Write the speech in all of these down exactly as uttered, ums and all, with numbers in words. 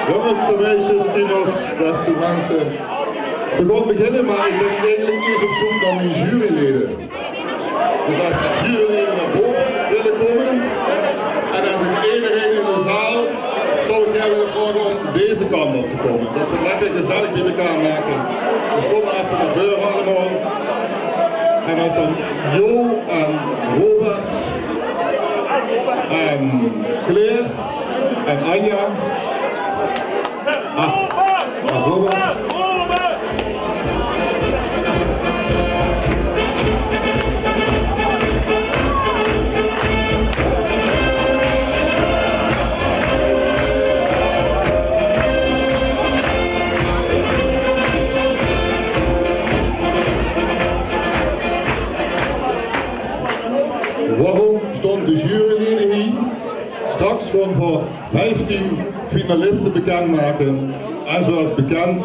Jónges, meisjes, tieners, bèste luuj. Veer gaon beginne, mer ich bön eigelik ieërs op zeuk nao mien juryleden. Dus es de juryleden nao bove wille kómme, en es ich ederein in de zaal zów gaer wille vraoge óm deze kantj op te kómme. Det veer 't lekker gezellig bie-ein make. Dus kóm mer effe nao veure allemaol. En es dan Jo en Robert en Claire en Anja. Ah, Robert. Waorom staon de juryleden hie? Straks gaon veer vieftien finaliste bekindmake. En zoewie bekind,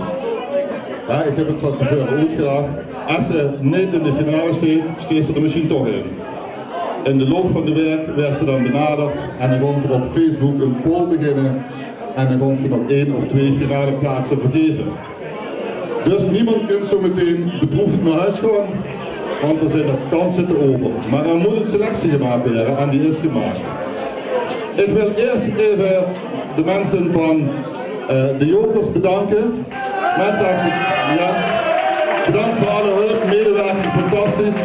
jao, ich höb 't van te veure oetgelag, es se neet in de finale steis, steis se d'r mesjien toch in. In de loup van de waek waers se dan benaderd en dan gaon veer op Facebook ein poll beginne en dan gaon veer nog ein of twee finaleplaatse vergaeve. Dus niemes kint zoe metein bedroef nao hoes gaon, want d'r zeen nog kanse te euver. Mer d'r mót ein selectie gemaak waere en die is gemaak. Ich wil ieërs effe de luuj van, eh, de Jokers bedanke. Luuj, jao, bedank veur alle hulp, medewirking, fantastisch.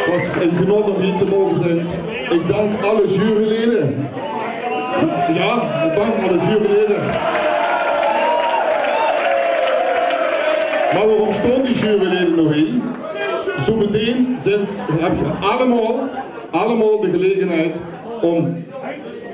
't Waas ein genot óm hie te moge zeen. Ich dank alle juryleden. Jao, bedank alle juryleden. Mer waorom staon die juryleden noe hie? Zoe metein zeen, höb geer allemaol, allemaol de gelegenheid óm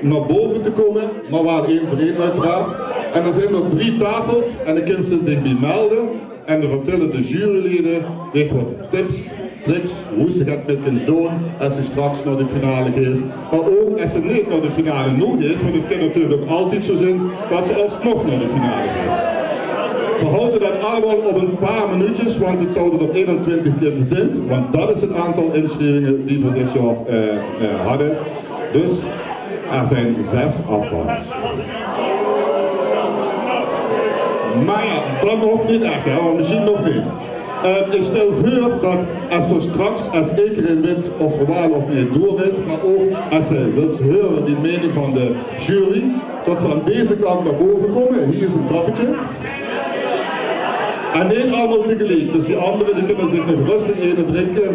nao bove te kómme, mer waal ein veur ein oeteraard. En d'r zeen d'r drie taofels en dan kins se dich bie melde. En dan vertèlle de juryleden dich get tips, tricks, wie se det mit kins doon es se straks nao de finale geis. Mer ouch es se neet nao de finale noe geis, want 't kin natuurlik ouch altied zoe zeen det se alsnog nao de finale geis. Veer haoje det allemaol op ein paar minuutjes, want 't zouwe d'r einentwintig kinne zeen, want det is 't aantal insjrievinge die veer dit jaor, eh, eh, hadde. Dus, d'r zeen zès aafvallers. Mer jao, dan nog neet ech, hè, want mesjien nog neet. Eh, ich stèl veur det es veer straks, es ederein wit of d'r waal of neet door is, mer ouch es se wils heure die meining van de jury, det veer aan deze kantj nao bove kómme. Hie is ein trappetje. En neet allemaol tegeliek, dus die angere die kinne zich nog rustig eine drinke,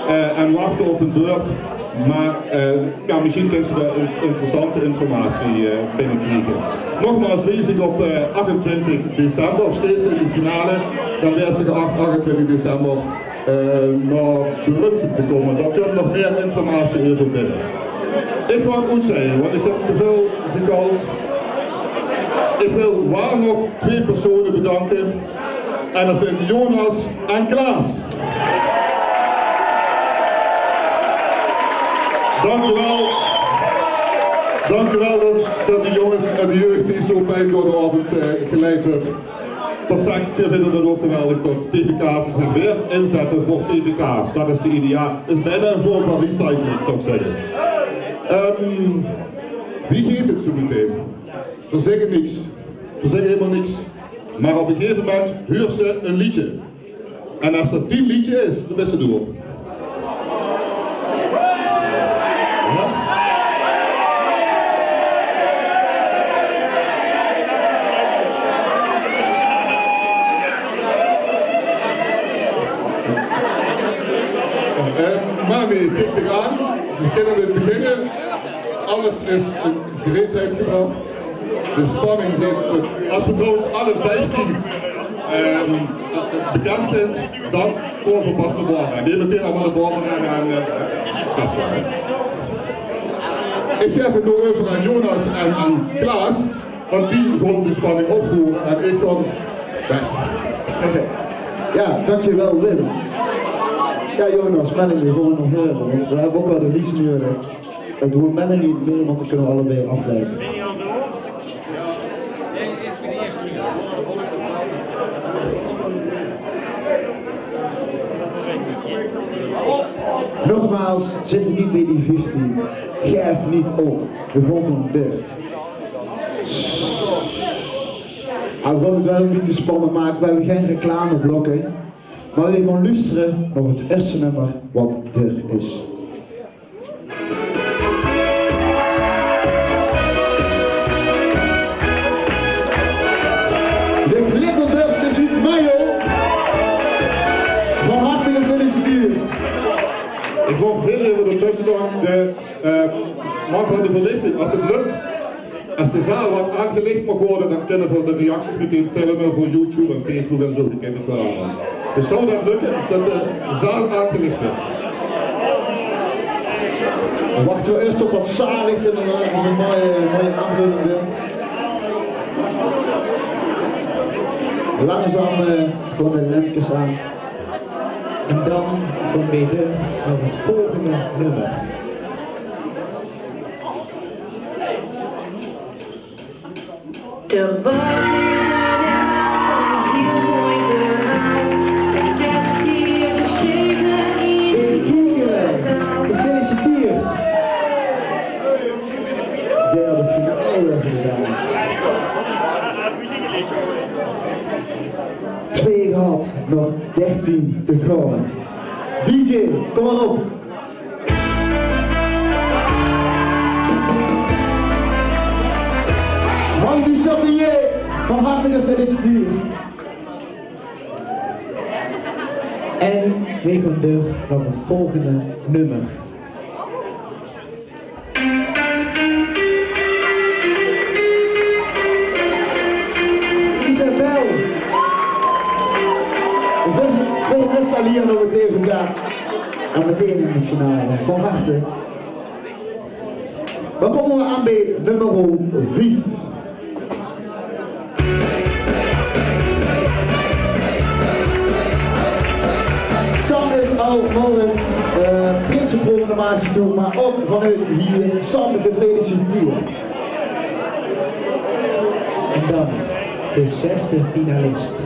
eh, en wachte op hun beurt. Mer, eh, jao, mesjien kins se dao in-, interessante informatie, eh, binnekriege. Nogmaals wies ich op, eh, achtentwintig december, steis se in de finale, dan waers se geach achtentwintig december, eh, nao Brunssum te kómme. Dao kump nog mieë informatie euver binne. Ich gaon oetzègke, want ich höb te väöl gekald. Ich wil waal nog twee persone bedanke. En det zeen Jonas en Klaas. Dank uch waal. Dank uch waal det, det die jónges en die jeug die zoe fijn door d'n aovend, eh, geleid höbbe. Perfect, veer vinje 't ouch geweldig det T V K's zich weer inzètte veur T V K's. Det is de ideaal, is bienao ein vorm van recycling, zów ich zègke. Ehm, wie geit 't zoe metein? Veer zègke niks. Veer zègke hielemaol niks. Mer op ein gegaeve moment huurs se ein leedje. En es det dien leedje is, dan bis se door. Jao? Eh, Mami, kiek dich aan. Veer kinne weer beginne. Alles is in gereedheid gebrach. De spanning zit. Es veer trouwens alle vieftien, ehm, bekènd zeen, dan kómme veer pas nao bove. En neet metein allemaol nao bove en, en, eh, straks waal, hè. Ich gaef 't noe euver aan Jonas en aan Klaas, want die gaon de spanning opvoere en ich gaon weg. Jao, dankjewel, Wim. Jao, Jonas, Melanie, veer gaon nog veure, want veer höbbe ouch waal de leads nudig. Doe Melanie in 't midde, want dan kinne veer allebei aaflaeze. Nogmaals, zit geer neet bie die vieftien, gaef neet op. Veer gaon door. V'r gaon 't waal e bietje spannend make, v'r höbbe gein reclameblokke, mer v'r gaon loestere nao 't ierste nummer wat d'r is. De Glitterdusters oet Mayo. Van harte gefeliciteerd. Ich waor hiel effe d'r tösse door de, eh, man van de verlichting. Es 't lök, es de zaal wat aangelich maag waere, dan kinne v'r de reacties meteen filme veur YouTube en Facebook en zo. Die kin ich waal allemaol. Dus zou dat lökke dat de zaal aangelich wuuert? Dan wachte v'r ierst op wat zalichte, en dan is 'n mooie, mooie aanvulling weer. Langzaam, eh, kómme de lempkes aan. En dan kómme v'r door nao 't volgende nummer. D'r waor ins ein hiel mooi verhaol. Ein dertien bescheve in de Gefeliciteerd. Derde finale van de dames. Twee gehad, nog dertien te gaon. D J, kom maar op. Randy Châtelier, van harte gefeliciteerd. En v'r gaon door nao 't volgende nummer. Isabel. Veur, veur Essalia nog 't T V K. En meteen in de finale. Van harte. Dan kómme v'r aan bie nummer vief. Sam is al nao 't, eh, prinseproclamatie toe, mer ouch vanoet hie, Sam, gefeliciteerd. En dan de zesde finalist.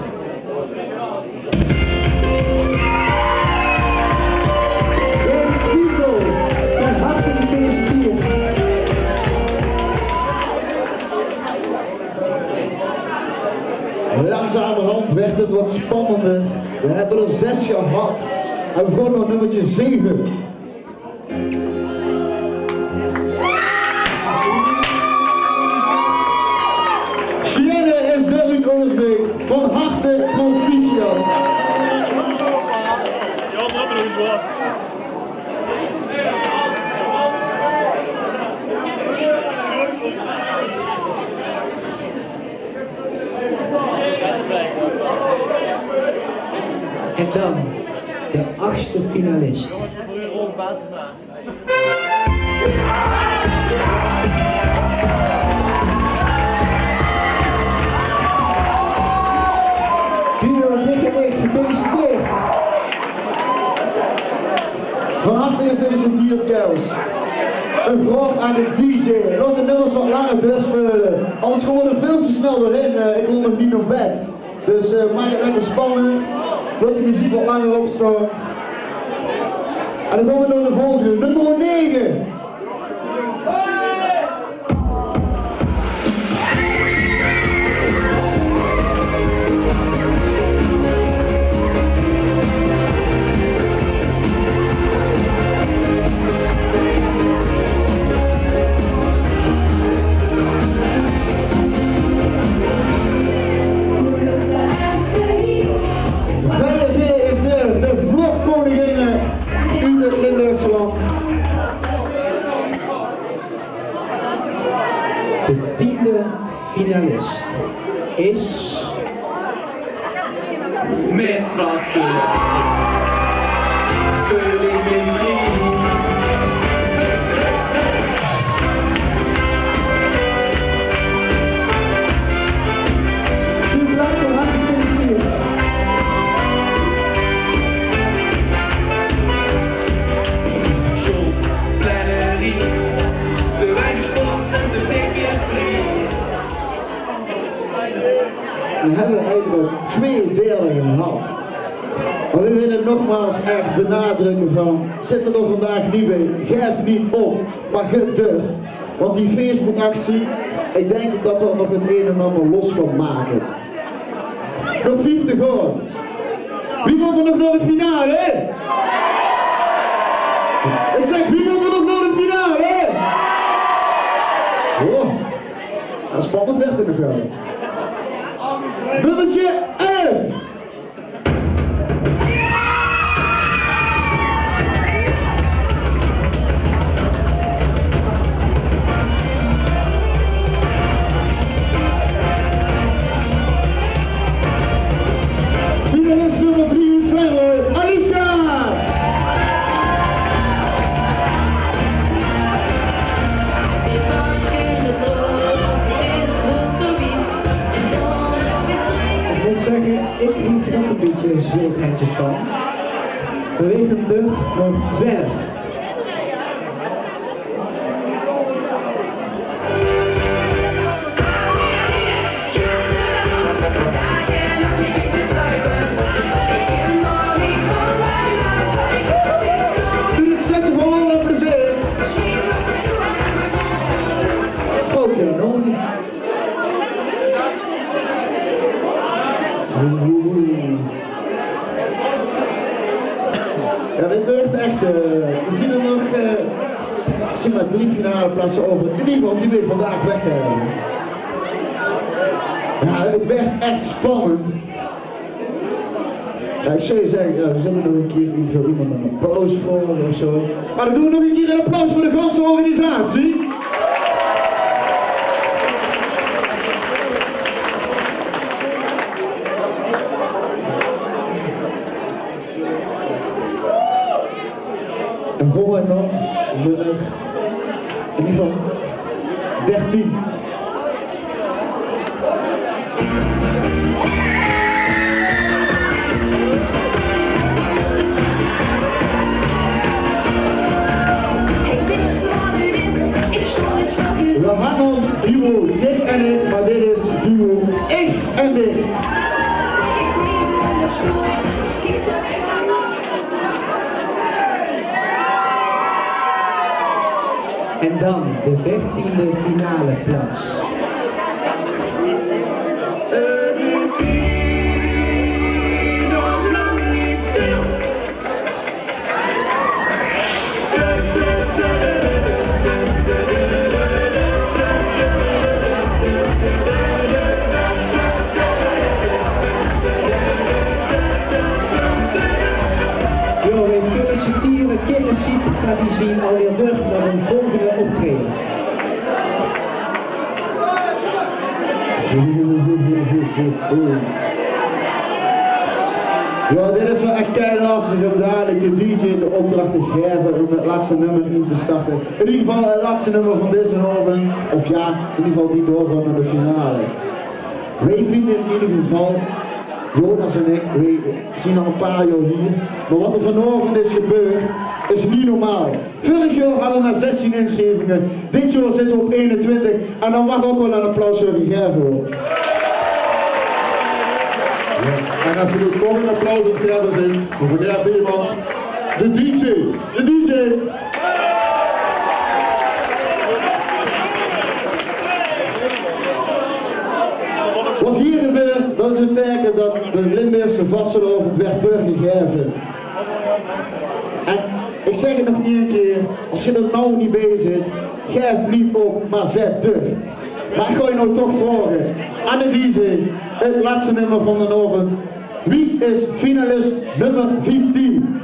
David Zwiefel, van harte gefeliciteerd. Langzamerhand werd het wat spannender. We hebben er zes gehad. En we gaan naar nummertje zeven. Sienne is Dirk Oosbeek, van harte proficiat. En dan de achtste finalist. Duo Dikke Nick, gefeliciteerd. Van harte gefeliciteerd, Kels. Een vraag aan de D J. Laot de nummers wat langer doorspeule. Anders gaon v'r d'r väöl te snel doorheen. Eh, ich wil nog neet nao bed. Dus, eh, maak 't lekker spannend. Laot die meziek wat langer opstaon. En dan gaon v'r nao de volgende. Nummer nege. Veier G is d'r, de vlogkoningin oet 't Limburgse land. De tiende finalist is Mit vaste veul ich mich vrie. Sjoon, plein en rien, te weinig sport en te dikke prie. Dan höbbe v'r eigelik al twee derde gehad. Mer v'r wille nogmaals ech benadrukke van, zit d'r nog vandaag neet bie, gaef neet op, mer gaot door. Want die Facebookactie, Ich dink det v'r nog 't ein en anger los gaon make. Nog vieftig oor. Wae mót d'r nog nao de finale? Ich zèk, wae mót d'r nog nao de finale? Oh, det is spannend, waert 't nog waal. Nummerke elf. Finalist nummer drie oet Venray, Alicia! Ich mót zègke, ich krieg d'r ouch ein bietje zweethendjes van. Veer waege d'r nog twelf. Doot 't sletje vol alle plezeer. Oké, nog. Jao, dit wuuert ech, eh, d'r zeen d'r nog, eh, zeen mer drie finaleplaatse euver. In eder geval die v'r vandaag weg höbbe. Jao, 't wuuert ech spannend. Jao, ich zou zègke, jao, zölle v'r nog ein kier effe iemes ein applaus vraoge of zo? Mer dan doon v'r nog ein kier ein applaus veur de ganse organisatie. Dan gaon v'r nao nummer, in eder geval, dertien. V'r hadde al duo Dich en ich, mer dit is duo Ich en Dich. En dan de veertiende finaleplaats. Jao, veer feliciteren Kinderziek, mer die zeen alweer door nao ein volgende optraeje. Jao, dit is waal ech kei lastig óm dalik de dj de opdrach te gaeve óm 't lètste nummer in te starte. In eder geval 't lètste nummer van dezen aovend. Of jao, in eder geval die doorgaon nao de finale. Veer vinje in eder geval, Jonas en ich, veer zeen al ein paar jaor hie. Mer waat d'r vanaovend is gebeurd, is neet normaal. Veurig jaor hadde v'r mer zestien insjrievinge. Dit jaor zitte v'r op einentwintig. En dan maag ouch waal ein applaus veur die gaeve, huur. Jao, en es v'r noe toch ein applaus aan 't gaeve zeen veur vandaag iemes, de dj, de dj. Waat hie gebeurt, det is ein teike det de Limburgse vastelaovend wuuert doorgegaeve. En ich zèk 't nog ein kier, es se d'r noe neet bie zits, gaef neet op, mer zèt door. Mer ich gaon noe toch vraoge aan de dj, 't lètste nummer van den aovend. Wae is finalist nummer vieftien?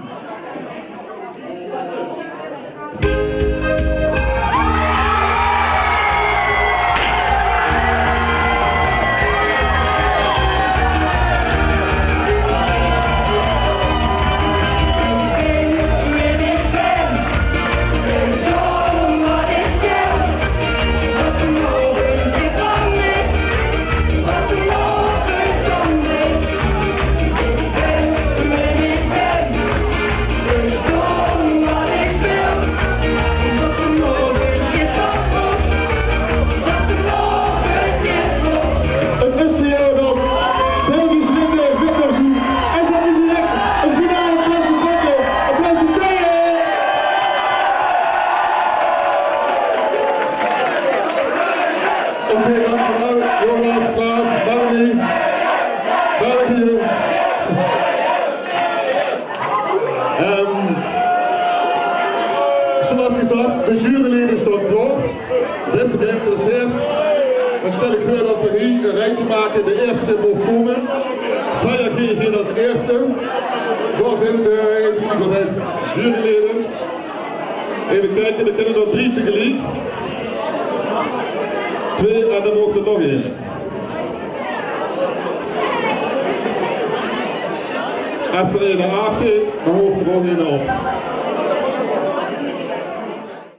Zoals gezag, de juryleden staon klaor. Bis se geïnteresseerd, dan stèl ich veur det v'r hie ein riejtje make. De ieërste maag kómme. Veer gaon hie es ieërste. Dao zeen de, de juryleden. Effe kieke, d'r kónne d'r drie tegeliek. Twee en dan maag d'r nog ein. Es d'r eine aafgeit, dan maag d'r ouch eine op.